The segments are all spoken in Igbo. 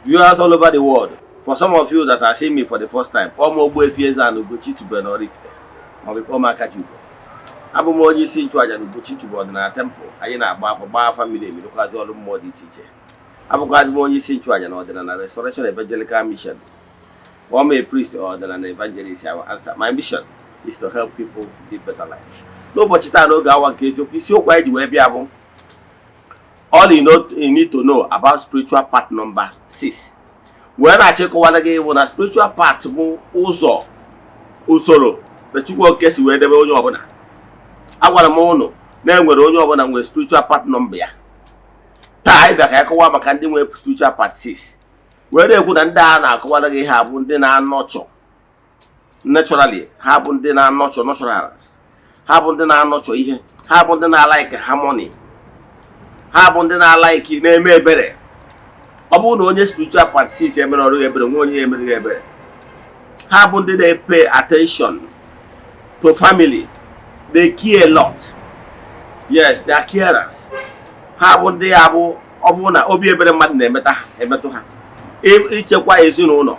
Viewers all over the world, for some of you that are seeing me for the first time, kpọọ m Ogbuefi Eze-Ana Ugochi tubelu n'Oraifite maọbụ kpọọ m Akajiugo. Abụ m onye isi nchụaja na Ugochi tubelu ọdịnala temple. Anyị na-agba afọ, gbaa afa miri emi, rụkwazị ọrụ mmụọ dị iche iche. Abụkwazị m onye isi nchụaja na Ọdịnala Restoration Evangelical Mission. Kpọọ m a priest or ọdịnala evangelist, I will answer. My mission is to help people live better life. N'ụbọchị taa, n'oge awa nke eziokwu, isiokwu anyị ji wee bịa bụ all you need to know about spiritual path number 6. Wee na-achịkọwara gị bụ na spiritual path bụ ụzọ, usoro na Chukwu Okike si wee debe onye ọbụla. Agwara m ụnụ na enwere onye ọbụla nwere spiritual path number ya. Taa anyị bịa ka anyị kọwaa maka ndị nwere spiritual path 6, wee na-ekwu na ndị a na-akọwara gị ha bụ ndị na-anọchọ naturally. Ha bụ ndị na-anọchọ naturals, ha bụ ndị na-anọchọ ihe, ha bụ ndị na-alike harmony, ha bụ ndị na-alike na-eme ebere. Ọ bụrụ na onye spiritual path 6 emere ọrụ ebere, nwe onye emere ya ebere. Ha bụ ndị na-pay attention to family. They care a lot. Yes, they are carers. Ha bụ ndị ya bụ ọ bụrụ na obi ebere mmadụ na-emeta ha, emetụ ha, ichekwa ezinụlọ,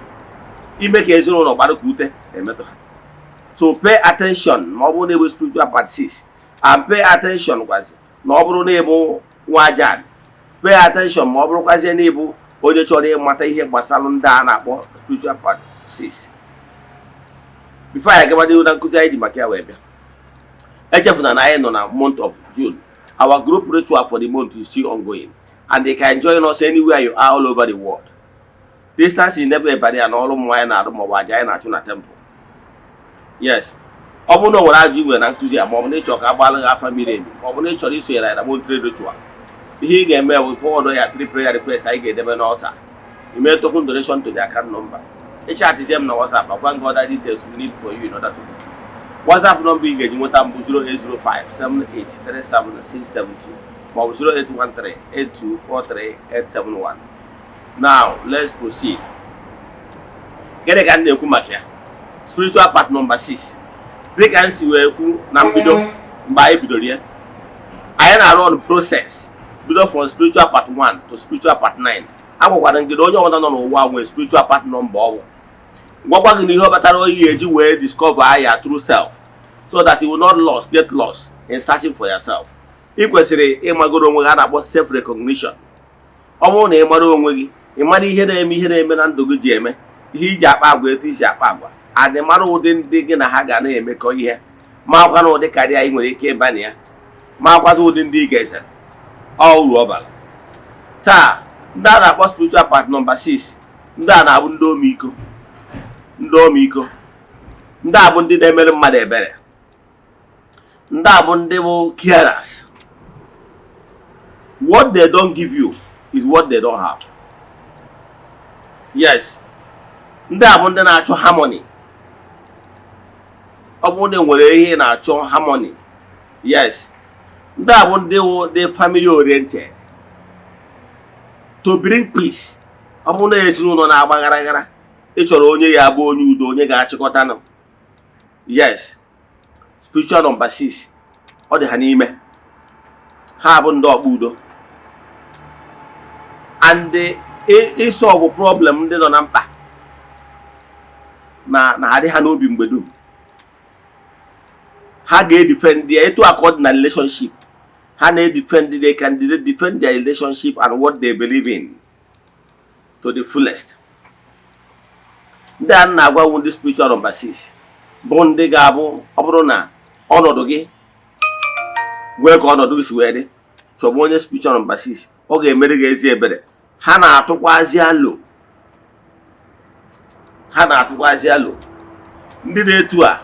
ime ka ezinụlọ gbara ka ute emetụ ha. So pay attention ma ọ bụrụ na ịbụ spiritual path 6, and pay attention kwazi na ọ bụrụ na ịbụ nwa ajan. Pay attention ma ọ bụrụkwazie na ịbụ onye chọrọ ịmata ihe gbasara ndị a na-akpọ spiritual path 6. Before anyị agaba n'ihu na nkụzi anyị ji maka ya wee bịa, echefuna na anyị nọ na month of June. Our group ritual for the month is still ongoing and they can join us anywhere you are all over the world. Distance is never a barrier na ọrụ mmụọ anyị na-arụ maọbụ aja anyị na-achụ na temple. Yes, ọ bụrụ na o nwere ajụ igwe na nkụzi a, maọbụ na ịchọ ka a gbaala gị afa miri emi, maọbụ na ị chọrọ isonyere anyị na monthly ritual, ihe ị ga-eme bụ forward ya three prayer request anyị ga-edebe n'altar. Ime token donation to the account number. Ịchatizie m na WhatsApp, agwa gị other details we need for you in order to book you. WhatsApp number ị ga-eji nweta m bụ 08057837672 maọbụ 08138243871. Now let's proceed. Gịnị ka m na-ekwu maka ya? Spiritual path number 6. Dịka m si wee kwu na mbido, mgbe anyị bidoro ya, anyị na-arụ on process bido from spiritual path 1 to spiritual path 9. Agwakwara gị na onye ọbụla nọ n'ụwa nwere spiritual path number. Ọgwụ gwakwa gị na ihe ọ kpatara oyi eji wee discover ya true self, so that you will not get lost in searching for yourself. Ị kwesịrị ịmagoro onwe gị, a na-akpọ self recognition. Ọ bụrụ na ị mara onwe gị, ị mara ihe na-eme, ihe na-eme na ndụ gị ji eme ihe iji akpa agwa etu isi akpa agwa, adị mara ụdị ndị gị na ha ga na-emekọ ihe, ma akwa na ụdị karịa ị nwere ike ịba na ya, ma akwazi ụdị ndị ị ga-ezere ọ uru ọ bara. Taa, ndị a na-akpọ spiritual path number 6, ndị a na-abụ ndị ọmịiko. Ndị ọmịiko, ndị a bụ ndị na-emere mmadụ ebere. Ndị a bụ ndị bụ carers. What they don't give you is what they don't have. Yes, ndị a bụ ndị na-achọ harmony. Ọ bụrụ na ị nwere ihe ị na-achọ, harmony. Yes, ndị a bụ ndị wụ dị family oriented, to bring peace. Ọ bụrụ na ezinụlọ na-agba gara gara, ị chọrọ onye ya bụ onye udo, onye ga-achịkọta nụ. Yes, spiritual number 6, ọ dị ha n'ime. Ha bụ ndị ọkpa udo and ịsolve problem ndị nọ na mkpa na na-adị ha n'obi mgbe dum. Ha ga-edefend ya etu aka ọ dị na relationship. Ha na-edefend, they can defend their relationship and what they believe in to the fullest. Ndị a na-agwa ndị spiritual number 6 bụ ndị ga-abụ ọ bụrụ na ọnọdụ gị nwee ka ọnọdụ gị si wee dị, chọba onye spiritual number 6, ọ ga-emere gị ezi ebere. Ha na-atụkwazi alo, ha na-atụkwazi alo. Ndị na-etu a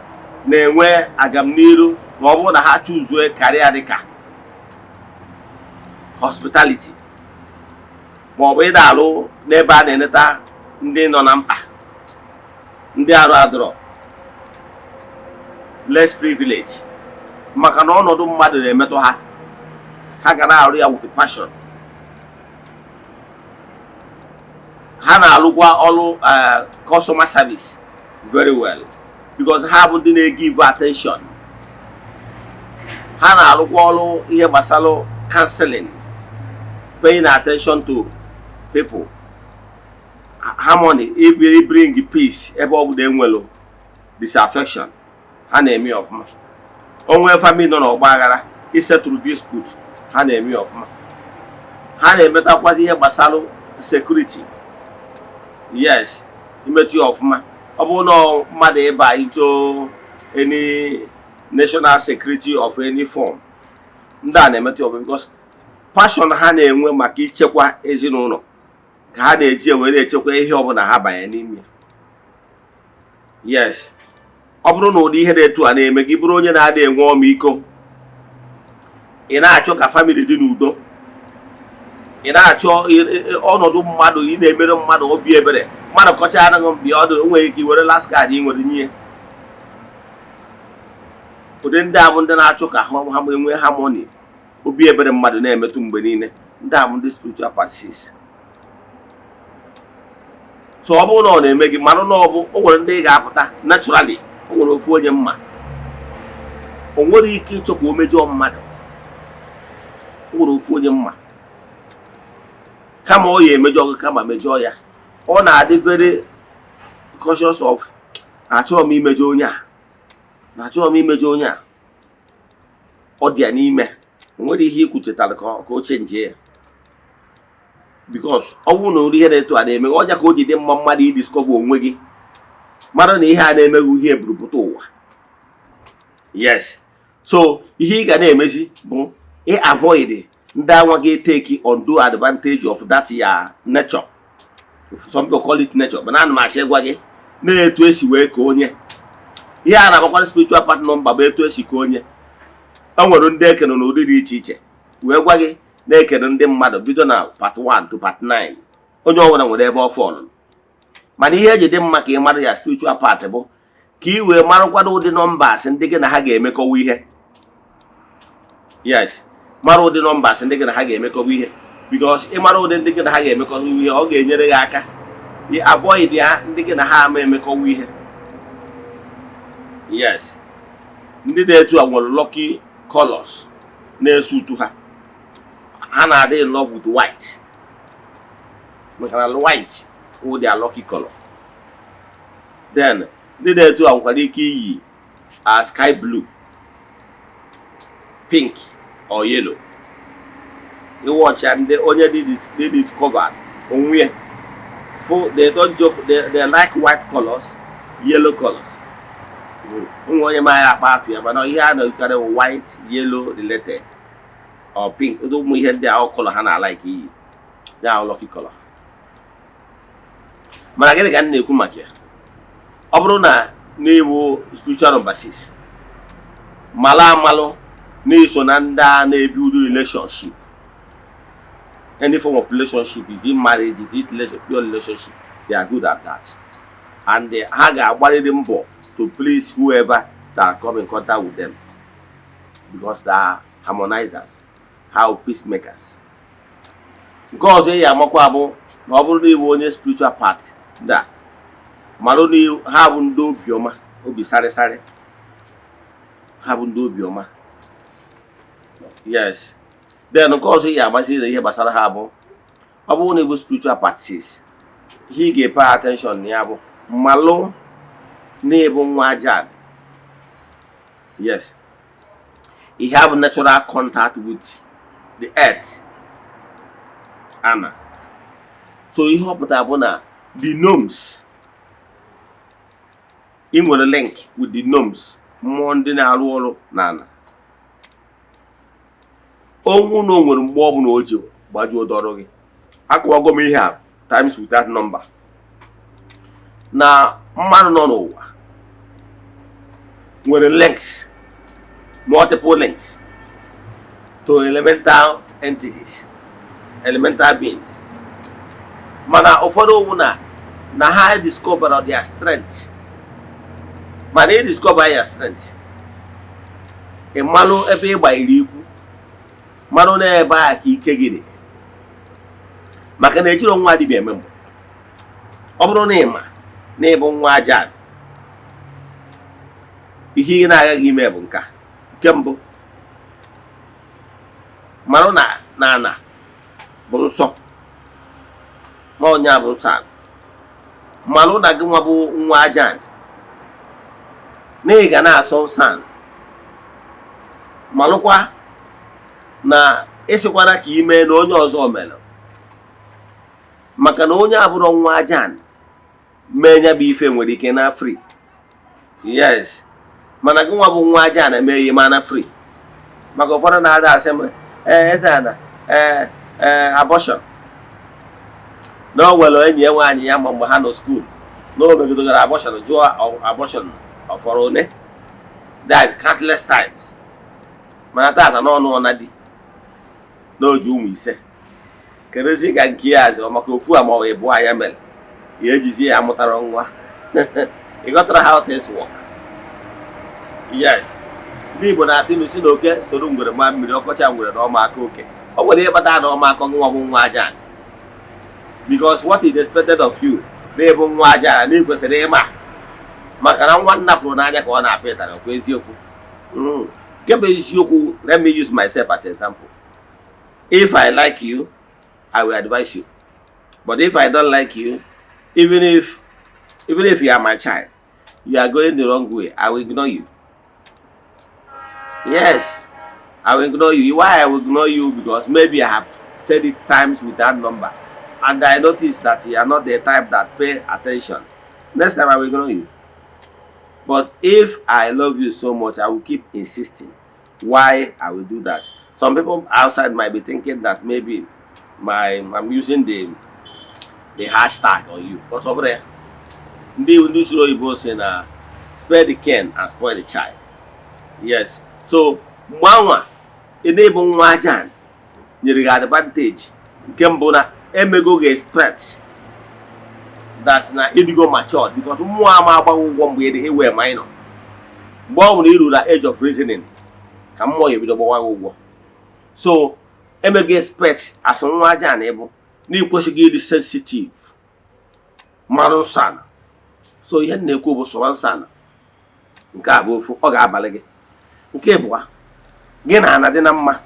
na-enwe agamniru ma ọ bụrụ na ha chooseue career dịka hospitality, ma ọ bụ ịda alụ n'ebe a na-eneta ndị nọ na mkpa, ndị arụ adọrọ, less privilege, maka na ọnọdụ mmadụ na-emetụ ha. Ha ga na-arụ ya with passion. Ha na-alụkwa ọrụ customer service very well because ha bụ ndị na-egive attention. Ha na-alụkwa ọrụ ihe gbasara counseling, paying attention to people. Harmony, ibiri bring peace ebe ọ bụla enwelu disaffection, ha na-eme ya ọfụma. Onwe family nọ n'ọgba aghara, isettle dispute, ha na-eme ya ọfụma. Ha na-emetakwazi ihe gbasara security. Yes, imetụ ya ọfụma. Ọ bụrụ na mmadụ ịba into any national security of any form, ndị a na-emetụ ya ọfụma, because passion ha na-enwe maka ichekwa ezinụlọ ka ha na-eji ewere echekwa ihe ọbụla ha banye n'ime. Yes, ọ bụrụ na ụdị ihe dị etu a na-eme gị, bụrụ onye na-adị enwe ọmịiko, ị na-achọ ka family dị n'udo, ị na-achọ ọnọdụ mmadụ, ị na-emere mmadụ obi ebere, mmadụ kọchara gị mbi ọdụ, o nwere ike iwere last card ị nwere nye. Ụdị ndị a bụ ndị na-achọ ka ha enwee harmony, obi ebere mmadụ na-emetụ mgbe niile. Ndị a bụ ndị spiritual part 6. So ọ bụrụ na ọ na-eme gị, mara na ọ bụ o nwere ndị ị ga-apụta naturally. O nwere ofu onye mma, o nwere ike ịchọ ka o mejọọ mmadụ. O nwere ofu onye mma, kama ọ ya emejọ gị, kama mejọọ ya. Ọ na-adị very cautious of achọrọ m imejọ onye a na achọrọ m imejọ onye a. Ọ dị ya n'ime. O nwere ihe ikwuchetara ka o change ya, because ọ bụrụ na ụdị ihe na-eto a na-eme ọnya, ka o ji dị mma mmadụ idiscover onwe gị, mara na ihe a na-emeghị ihe eburupụta ụwa. Yes, so ihe ị ga na-emezi bụ ị avoid ndị anwa ga-etake undue advantage of that ya nature. Some people call it nature, mana ana m achọ ịgwa gị na-etu esi wee ka onye ihe a na-agbakwara spiritual part number bụ etu esi ka onye. O nwere ndị ekere n'ụdị dị iche iche, wee gwa gị na-ekere ndị mmadụ bido na part 1 to part 9. Onye ọbụla nwere ebe ọ fọlụ, mana ihe eji dị mma ka ị mara ya spiritual part bụ ka ị wee marakwana ụdị numbers ndị gị na ha ga-emekọwa ihe. Yes, mara ụdị numbers ndị gị na ha ga-emekọwa ihe, because ị mara ụdị ndị gị na ha ga-emekọwa ihe, ọ ga-enyere gị aka ị avoid ya ndị gị na ha ama emekọwa ihe. Yes, ndị na-etu a nwere lucky colors na-eso utu ha. Ha na-adị in love with white, maka na white wụ their lucky color. Then ndị na-etu a nwekwara ike iyi a sky blue, pink or yellow. Ịwọcha ndị onye dị discovered onwe ya fụ, they don't joke. They like white colors, yellow colors. Nwe onye ma ya akpa afịa, mana ihe a na-ekarị bụ white, yellow related or pink. Ụmụ ihe ndị ahụ color ha na-alike iyi ya ahụ lucky color. Mana gịnị ka m na-ekwu maka ya? Ọ bụrụ na na-ewu spiritual number 6, malụ amalụ na-eso na ndị a na-ebuild relationship, any form of relationship, is it marriage, is it pure relationship, they are good at that, and ha ga-agbarịrị mbọ to please whoever that come in contact with them, because they are harmonizers, how peacemakers. Nke ọzọ ị ya amakwa bụ na ọ bụrụ na ịbụ onye spiritual part ndị a, marụ na ha bụ ndị obiọma, obi sarịsarị. Ha bụ ndị obiọma. Yes, then nke ọzọ ị ga-amasị na ihe gbasara ha bụ, ọ bụrụ na ịbụ spiritual part 6, ihe ị ga-epay attention na ya bụ malụ na ịbụ nwa aja. Yes, you have natural contact with the earth ana. So ihe ọ pụtara bụ na the gnomes, ị nwere link with the gnomes, mmụọ ndị na-arụ ọrụ n'ala. Onwu na o nwere mgbe ọ bụla o ji gbajuo dọrọ gị. Akọwago m ihe a times without number, na mmadụ nọ n'ụwa nwere links, multiple links to elemental entities, elemental beings. Mana ụfọdụ owu na ha discover their strength. Mana ị discover your strength, ị malụ ebe ị gbanyere ikwu, marụ na ebe a ka ike gị dị, maka na ejiro nwa dibịa eme mgbe. Ọ bụrụ na ị ma na ịbụ nwa aja, ihe ị na-agaghị ime bụ nka. Nke mbụ, marụ na ana bụ nsọ, ma onye a bụ nsọ ala. Malụ na gị nwa bụ nwa aja na ị ga na-asọ nsọ ala. Malụkwa na ịsịkwara ka ime na onye ọzọ mere, maka na onye abụrụ nwa aja mee ya bụ ife nwere ike na free. Yes, mana gị nwa bụ nwa aja na mee ihe mana free, maka ụfọdụ na-ada asị m, ee, eze ana, ee ee, abortion na o nwere enyi ya nwaanyị ya ma mgbe ha nọ school na o megidogara abortion, jụọ abortion ọfọrọ one died countless times, mana tata n'ọnụ ọna di na o ji ụmụ 5. Kerezi ka nke ya azụ maka ofu a ma ọ bụ ịbụọ ya mere ya ejizi ya mụtara nwa. Ị ghọtara how things work? Yes, ndị Igbo na-atụ ilu si na oke soro ngwere maa mmiri, ọkọcha ngwere na ọma aka oke. Ọ nwere ihe kpatara na ọma akọ nwa bụ nwa aja, because what is expected of you na-ebu nwa aja na ị kwesịrị ịma, maka na nwa nna fụrụ n'anya ka ọ na-apị ịtarị. Ọkwa eziokwu? Nke bụ eziokwu, let me use myself as example. If I like you, I will advise you, but if I don't like you, even if you are my child, you are going the wrong way, I will ignore you. Yes, I will ignore you. Why I will ignore you? Because maybe I have said it times with that number and I notice that you are not the type that pay attention. Next time, I will ignore you. But if I love you so much, I will keep insisting. Why I will do that? Some people outside might be thinking that maybe my I'm using the hashtag on you, but over there, ndị usoro oyibo si na spare the cane and spoil the child. Yes, so mgbe anwa ị na-ebu nwa aja nyere gị advantage nke mbụ na emego gị expect that na ịdịgo matured, because mmụọ ama agbaghị ụgwọ mgbe ị iwe minor. Mgbe ọ bụla iru na age of reasoning ka mmụọ ya ebido gbawa gị ụgwọ. So emego expect as nwa aja na ịbụ na ịkwesịghị ịdị sensitive, marụ nsọ ala. So ihe m na-ekwu bụ sọba nsọ ala. Nke a bụ ofu ọ ga-abalị gị. Nke ịbụa, gị na ana dị na mma.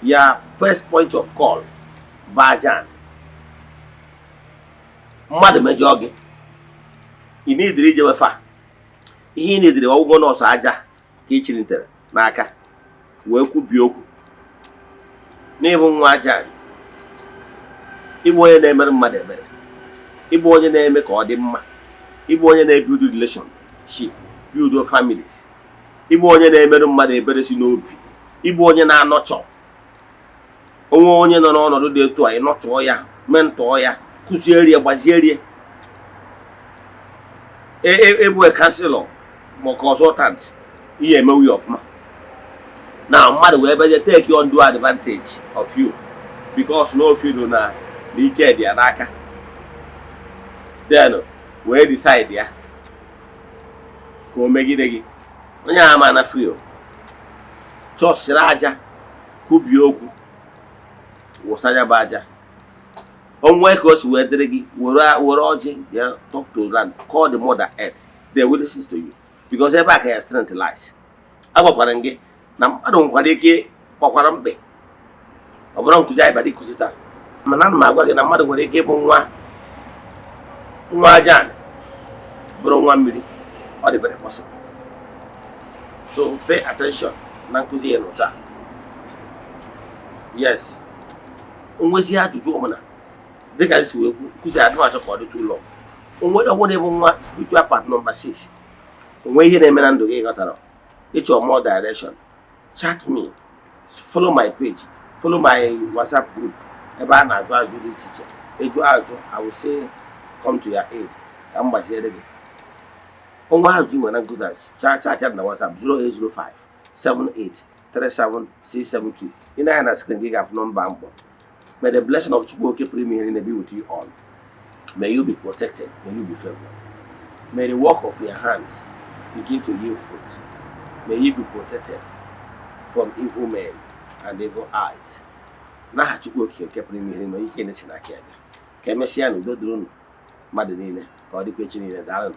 Ya first point of call bụ aja. Mmadụ mejọọ gị, ị nidiri ijewe fa ihe ị nidiri ọgwụgwọ nọọsụ aja ka ị chiritere n'aka wee kwubie okwu. N'ịbụ nwa aja, ịbụ onye na-emere mmadụ ebere, ịbụ onye na-eme ka ọ dị mma, ịbụ onye na-ebuild relationship, build families, ịbụ onye na-emerụ mmadụ ebere si n'obi, ịbụ onye na-anọchọ onwe onye nọ n'ọnọdụ dị etu a, ịnọchọọ ya, mentọọ ya, kụziere ya, gbaziere ya, ịbụ counselor ma consultant, ihe emewu ya ọfụma na mmadụ wee beje take undue advantage of you because na ofiru na ike dị ya n'aka, then wee decide ya ka o megide gị. Onye a ama na free o chọsịrị aja kwubie okwu, wụsa ya bụ aja onwe ka o si wee dịrị gị. Were ọjị bịa talk to land, call the mother earth, they will listen to you, because ebe a ka ya strength lies. Agwakwara m gị na mmadụ nwekwara ike kpọkwara mkpe ọ bụrụ nkụzi anyị bịara ịkụzi taa, mana ana m agwa gị na mmadụ nwere ike ịbụ nwa aja bụrụ nwa mmiri. Ọ dị very possible. So pay attention na nkụzi ya n'ụta. Yes, onwezi ajụjụ ọbụla, dịka esi wee kwu, nkụzi adịm achọ ka ọ dị too long. Onwe ọbụla ịbụ nwa spiritual part number 6, onwe ihe na-eme na ndụ gị ghọtara, ịchọ more direction, chat me, follow my page, follow my WhatsApp group ebe a na-ajụ ajụ dị iche iche. Ịjụ ajụ, I will say come to your aid ka m gbaziere gị. Onwe ajụ nwere nkụzi, chat chat na WhatsApp 0805 78 37 672. Ị na-anya na screen gị ga-afụ nọmba mkpọ. May the blessing of Chukwu Oke pụrụ ime ihe niile be with you all. May you be protected. May you be favored. May the work of your hands begin to yield fruit. May you be protected from evil men and evil eyes. N'aha Chukwu Okike nke pụrụ ime ihe niile, onye ike na-esi n'aka ya bịa. Ka emesịa na udo dịrị unu mmadụ niile, ka ọ dịkwa echi niile. Daalụ.